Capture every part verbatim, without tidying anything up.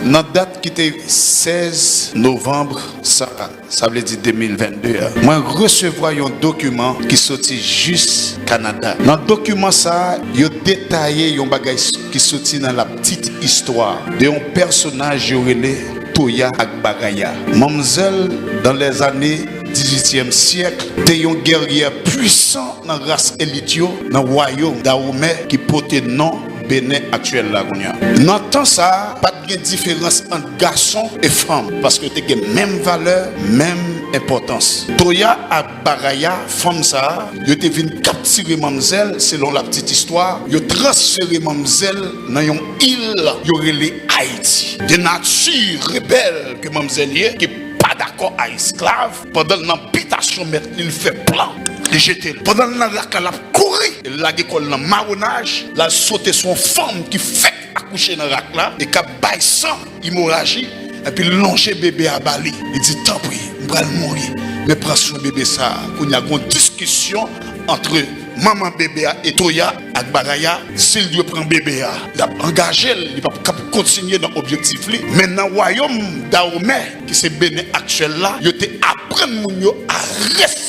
Nan dat ki te sèz novanm sa a, sa vle di de mil vennde a, mwen resevwa yon dokiman ki soti jis Kanada. Nan dokiman sa a, yo detaye yon bagay s- ki soti nan la petite histoire de yon pèsonaj yo rele Toya Agbaraya. Manmzèl, dans les années dizuityèm syèk, te yon gèryè pwisan nan ras elit yo nan wayòm Dawomè ki pote non Benin aktyèl la kounye a. Nan tan sa a, pa t gen diferans ant gason e fanm, paske yo te gen menm valè, menm enpòtans. Toya ak Baraya, fanm sa a, yo te vin kaptire manmzèl, selon la petite histoire, yo transfere manmzèl nan yon il yo rele Ayiti. De nati rebèl ke manmzèl ye, ki pa dakò a esklav, pandan l nan bitasyon mèt li, l fè plan, li jete l. Pandan l nan rak la, l ap kouri, e l lage kò l nan mawonaj, l al sote sou yon fanm ki fèk akouche nan rak la, e k ap bay san, emoraji, epi l lonje bebe a ba li. Li di, "Tanpri, m pral mouri, men pran swen bebe sa a." Kounye a, gen yon diskisyon ant manman bebe a e Toya ak Baraya, si l dwe pran bebe a, l ap angaje l, li p ap kab kontinye nan objektif li. Men nan wayòm Dawomè, ki se Benin aktyèl la, yo te aprann moun yo a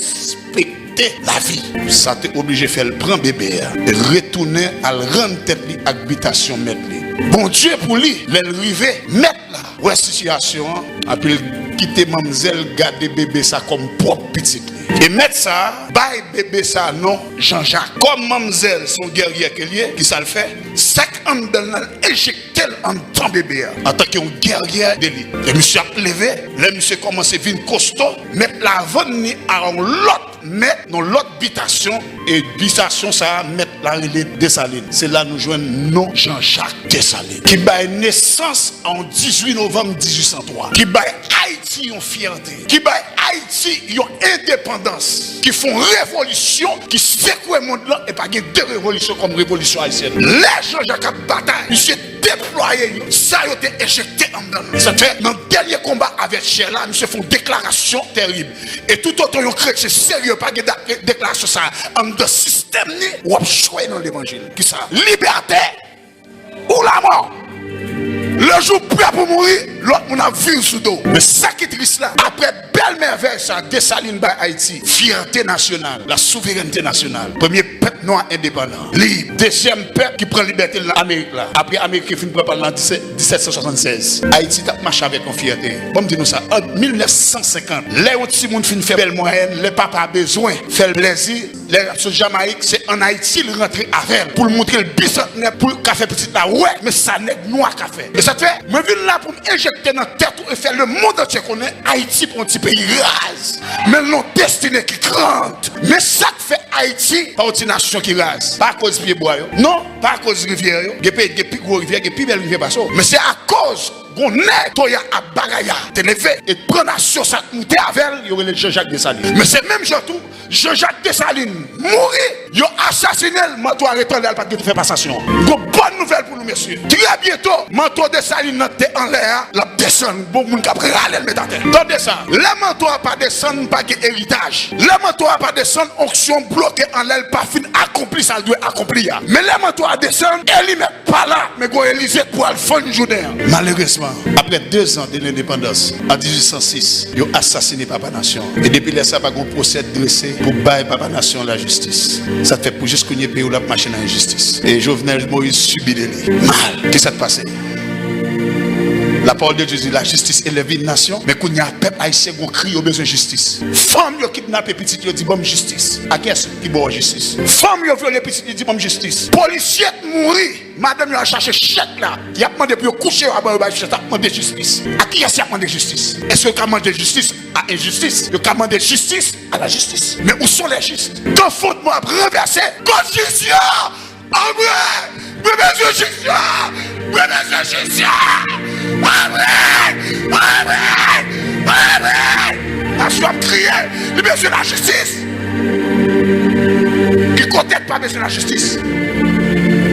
respekte lavi. Sa te oblije fè l pran bebe a, retounen al rann tèt li ak bitasyon mèt li. Bondye pou li, lè l rive, mèt la wè sitiyasyon an, epi l kite manmzèl gade bebe sa kòm pwòp pitit li. E mèt sa bay bebe sa non Jean-Jacques. Kòm manmzèl se yon gèryè ke l ye, kisa l fè? Sèk anndan l nan, l enjekte l anndan bebe a, antanke yon gèryè delit. E misye ap leve, lè misye kòmanse vin kosto, mèt la vann li a yon lòt mèt, yon lòt bitasyon, e bitasyon sa a, mèt la rele Desalin. Se la nou jwenn non Jean-Jacques Dessalines, ki bay nesans a yon dizuit novanm dizuit san twa, ki bay Ayiti yon fyète, ki bay Ayiti yon endepandans, ki fè yon revolisyon, ki sekwe mond lan, e pa gen de revolisyon kòm revolisyon ayisyèn. Lè Jean-Jacques ap batay, misye deplwaye yo, sa yo te enjekte anndan l. Sa fè, nan dènye konba avèk chè la, misye fè yon deklarasyon tèrib. E toutotan yon kretyen serye pa gen da- deklarasyon sa a anndan sistèm ni, w ap chwe nan levanjil. Kisa? Libète ou lamò. Le jou w prè pou mouri, lòt moun ap vire sou do w. Men sa ki tris la, apre bèl mèvèy sa Desalin bay Ayiti, fyète nasyonal, la souverènte nasyonal, premye pèp nwa endepandan, lib, dezyèm pèp ki pran libète l nan Amerik la, apre Ameriken fin pran pa l nan disèt san swasannsèz. Ayiti t ap mache avèk yon fyète. Ban m di nou sa, ant mil nèf san senkant, lè yon timoun fin fè bèl mwayèn, lè papa bezwen fè l plèzi, lè l ap sot Jamayik, se ann Ayiti l rantre avè l, pou l montre l bizantnè, pou l ka fè pitit la wè, men sa nèg nwa ka fè. E sa k fè, mwen vin la pou m enjekte nan tèt ou e fè lemonn antye konnen Ayiti pa yon ti peyi raz, men l yon destine ki grand. Men sa k fè Ayiti pa yon ti nasyon ki raz. Pa akoz pyebwa yo. Non, pa akoz rivyè yo. Gen peyi ki gen pi gwo rivyè, gen pi bèl rivyè pase w. Men se akoz gon nèg Toya ak Bagaya te leve e pran nasyon sa k moute avè l, yo rele l Jean-Jacques Dessalines. Men se menm jan tou, Jean-Jacques Dessalines mouri, yo asasinen l, manto a ret anlè a, l pa t gen pou fè pasasyon. Gon bòn nouvèl pou nou, mesye. Trè byento, manto Dessalines nan te anlè a, l ap desann, gon moun k ap rale l met atè. Tande sa, lè manto a pa desann, pa gen eritaj. Lè manto a pa desann, onksyon bloke anlè l, pa fin akonpli sa l dwe akonpli a. Men lè manto a desann, e li menm pa la, men gon Elize k pral fann jounen an. Malerezman, apre dezan de lendepandans, an dizuit san sis, yo asasinen Papa Nasyon. E depi lè sa, pa gon pwosè drese pou bay Papa Nasyon lajistis. Sa k fè pou jis kounye peyi w la ap mache nan enjistis. E Jovenel Moïse sibi de li. Mal. Kisa k pase? La parole de Dieu dit, la justice élève une nation. Men kounye a, pèp ayisyen gon kri, yo bezwen jistis. Fanm yo kidnape pitit yo, di, "Ban m jistis." A kiyès ki ba w jistis? Fanm yo vyole pitit li, di, "Ban m jistis." Polisye k mouri, madanm yo al chache chèk la, y ap mande pou yo kouche yo avan yo bay chèk la, y ap mande jistis. A kiyès y ap mande jistis? Èske yo ka mande jistis a enjistis? Yo ka mande jistis a lajistis. Men où sont les justes? Kanfondman ap ranvèse. Kot jis yo? Anmwe! Mwen bezwen jis yo! Mwen bezwen jis yo! Anmwe! Anmwe! Anmwe! Nasyon ap kriye, li bezwen lajistis. Ki kote k pa bezwen lajistis?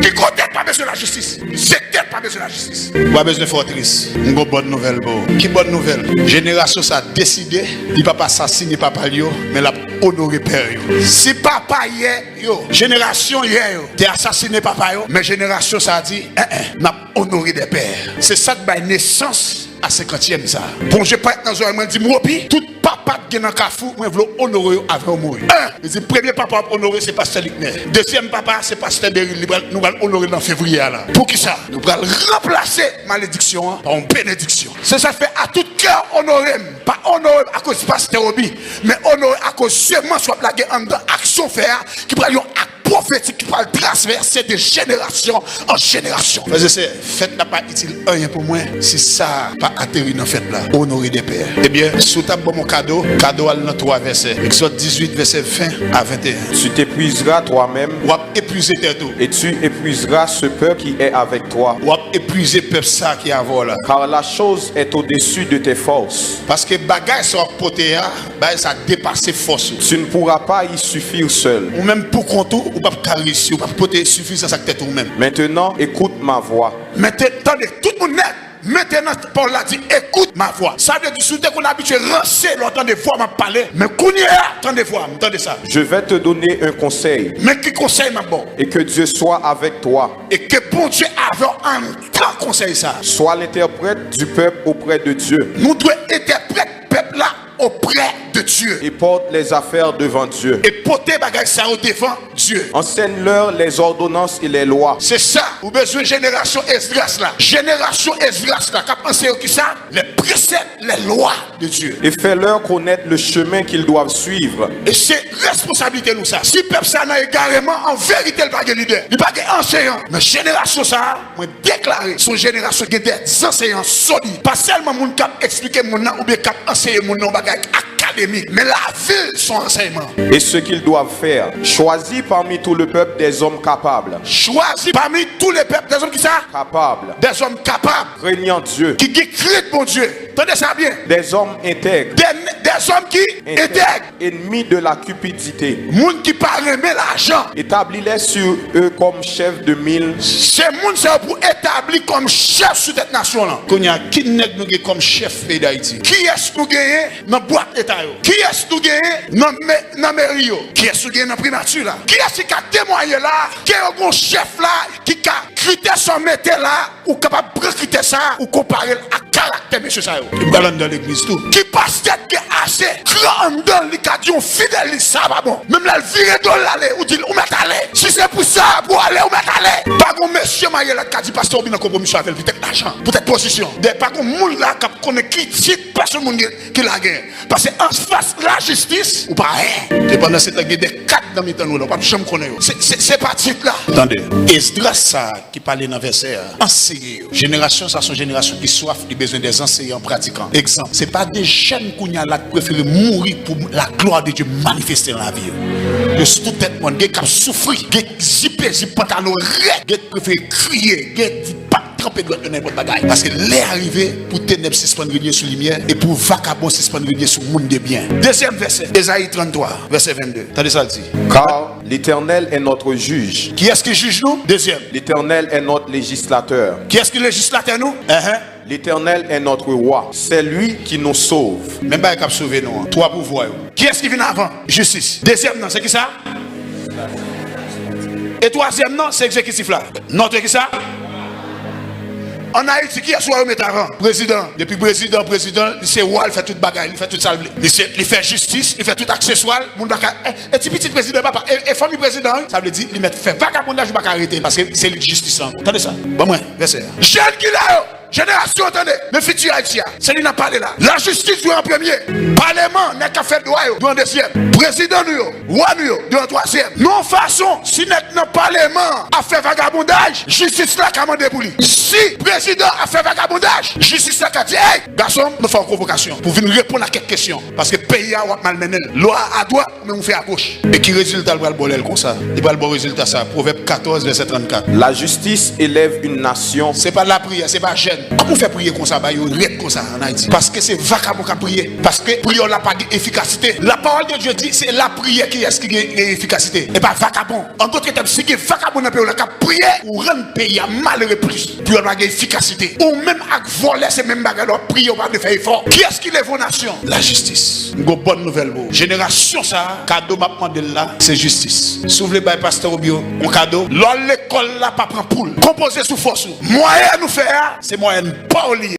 Ki kote k pa bezwen lajistis? Sektè k pa bezwen lajistis. Ou pa bezwen fè w tris. M gon bòn nouvèl pou ou. Ki bòn nouvèl? Jenerasyon sa deside, li p ap asasine papa l yo, men l ap onore pè yo. Si papa yè yo, jenerasyon yè yo, te asasine papa yo, men jenerasyon sa di, en, en, n ap onore dè pè. Se sa k bay nesans a senkantyèm sa. Bondye parèt nan zòrèy mwen, di m, Wobi, tout papa k gen nan Kafou, mwen vle w onore yo avan yo mouri. En, li di, premye papa w ap onore se pastè Liknè. Dezyèm papa, se pastè Beril, li pral, nou pral onore l nan fevriye a la. Poukisa? Nou pral ranplase malediksyon an pa yon benediksyon. Se sa k fè a tout kè onore m. Pa onore m akoz pastè Wobi, men onore akoz semans w ap lage anndan aksyon w fè a, ki pral yon ak pwofetik ki pral travèse de jenerasyon an jenerasyon. Frè e sè, fèt la pa itil anyen pou mwen si sa pa ateri nan fèt la. Onore dè pè. Ebyen, si w t ap ban m yon kado, kado al nan twa vèsè. Egzòd dizuit, vèsè ven a venteyen. Tu t'épuiseras toi-même W ap epuize tèt ou. Et tu épuiseras ce peuple qui est avec toi. W ap epuize pèp sa ki avè w la. Car la chose est au-dessus de tes forces. Paske bagay sa w ap pote a, bagay sa depase fòs ou. Tu ne pourras pas y suffire seul. Ou menm pou kont ou, ou p ap ka reyisi, ou p ap pote sifizans ak tèt ou menm. Maintenant, écoute ma voix. Mete, tande, tout moun nèt. Mentenan, pawòl la di, écoute ma voix. Sa vle di, si w te konn abitye ranse lè w tande vwa m ap pale, men kounye a, tande vwa m, tande sa. Je vais te donner un conseil. Men ki konsèy m ap ba w. Et que Dieu soit avec toi. E ke Bondye avè w anndan konsèy sa. Sois l'interprète du peuple auprès de Dieu. Nou dwe entèprèt pèp la auprès de Dieu. Et porte les affaires devant Dieu. E pote bagay sa yo devan Dye. Enseigne-leur les ordonnances et les lois. Se sa, ou bezwen jenerasyon Esdras la. Jenerasyon Esdras la k ap anseye yo kisa? Les préceptes, les lois de Dieu. Et fais-leur connaître le chemin qu'ils doivent suivre. E se responsablite nou sa. Si pèp sa nan egareman, an verite, li pa gen lidè. Li pa gen anseyan. Men jenerasyon sa a, mwen deklare, se yon jenerasyon gen de zanseyan solid. Pa sèlman moun k ap eksplike moun nan oubyen k ap anseye moun nan yon bagay akademik, men lavi l se yon ansèyman. Et ce qu'ils doivent faire. Choisis parmi tout le peuple des hommes capables. Chwazi pami tout le pèp dèzòm ki sa? Capables. Dèzòm kapab. Craignant Dieu. Ki gen krent Bondye. Tande sa byen. Des hommes intègres. Dè, dèzòm ki entèg. Ennemis de la cupidité. Moun ki pa renmen lajan. Établis-les sur eux comme chefs de mille. Se moun sa yo pou etabli kòm chèf sou tèt nasyon lan. Kounye a, ki nèg nou gen kòm chèf peyi Dayiti? Kiyès nou genyen nan bwat eta yo? Kiyès nou genyen nan me-, nan meri yo? Kiyès nou genyen nan primati la? Kiyès ki ka temwaye la ke yo gon chèf la ki ka kritè sa w mete la, ou kapab pran kritè sa a, ou konpare l ak karaktè mesye sa yo? Li pral anndan legliz tou. Ki pastè k gen ase kran anndan l, li ka di yon fidèl li sa pa bon? Menm lè l vire do l ale, ou di l ou mèt ale. Si se pou sa pou w ale, ou mèt ale. Pa gon mesye maryaj la k ka di pastè Wobi nan konpwomisyon avè l poutèt lajan, poutèt pozisyon. Dayè pa gon moun la k ap konnen ki tit pèsonn moun gen ki la genyen. Paske anfas lajistis, ou pa anyen. E pandan se tan, gen de kad nan mitan nou la, w p ap janm konnen yo. Se, se, se pa tit la. Tande, Esdras sa a ki pale nan vèsè a, anseye yo. Jenerasyon sa a se yon jenerasyon ki swaf, li bezwen de zanseyan pratikan. Egzanp, se pa de jèn kounye a la k prefere mouri pou la gloire de Dieu manifeste nan lavi yo. Yo sou tout tèt mòn, gen k ap soufri, gen k zipe, zip pantalon rèd, gen k prefere kriye, gen k pa tranpe dwèt yo nan nenpòt bagay. Paske lè a rive pou tenèb sispann renye sou limyè e pou vakabon sispann renye sou moun de byen. Dezyèm vèsè, Ezayi tranntwa, vèsè vennde. Tande sa l di. Car l'Éternel est notre juge. Kiyès ki jij nou? Dezyèm. L'Éternel est notre législateur. Kiyès ki lejislatè nou? Enhen. L'Éternel est notre roi. C'est lui qui nous sauve. Men bagay k ap sove nou an. Twa pouvwa yo. Kiyès ki vin avan? Jistis. Dezyèm nan, se kisa? E twazyèm nan, se egzekitif la. Nòtre kisa? Ann Ayiti, kiyès wa yo met avan? Prezidan. Depi prezidan, prezidan, li se wa, li fè tout bagay, li fè tout sa l vle. Li se, li fè jistis, li fè tout akseswa l, moun pa ka, e, e ti pitit prezidan, papa, e, e fanmi prezidan, wi. Sa vle di, li mèt fè vagabondaj, ou pa ka arete l, paske se li k jistis lan. Tande sa. Ban mwen vèsè a. Jèn ki la yo! Jenerasyon an, tande, men fiti Ayiti a, se li n ap pale la. Lajistis dwe an premye. Paleman, nèg k ap fè dwa yo, dwe an dezyèm. Prezidan nou yo, wa nou yo, dwe an twazyèm. Nan yon fason, si nèg nan paleman an ap fè vagabondaj, jistis la ka mande pou li. Si prezidan ap fè vagabondaj, jistis la ka di, "Ey, gason, nou fè yon konvokasyon pou vin reponn a kèk kesyon." Paske peyi a, w ap malmennen l. Lwa a adwat, ou menm ou fè agoch. E ki rezilta l pral ba w lè l konsa? Li pral ba w rezilta sa, Pwovèb katòz, vèsè trannkat. La justice élève une nation. Se pa lapriyè, se pa jèn. Kòman w fè priye konsa, ba yo rèd konsa ann Ayiti? Paske se vakabon k ap priye. Paske priyè w la pa gen efikasite. La parole de Dieu dit, se lapriyè kiyès ki gen, gen efikasite. E pa vakabon. An dòt tèm, si gen vakabon nan peyi w la k ap priye, ou rann peyi a malere plis. Priyè w pa gen efikasite. Ou menm ak vòlè, se menm bagay la, w ap priye, w pa vle fè efò. Kiyès ki leve yon nasyon? Lajistis. M gon bòn nouvèl pou ou. Jenerasyon sa a, kado m ap mande l la, se jistis. Si w vle bay pastè Obio yon kado, lè w al lekòl la, pa pran poul. Konpoze sou fòs ou. Mwayèn ou fè a, se mwayèn pa w li ye.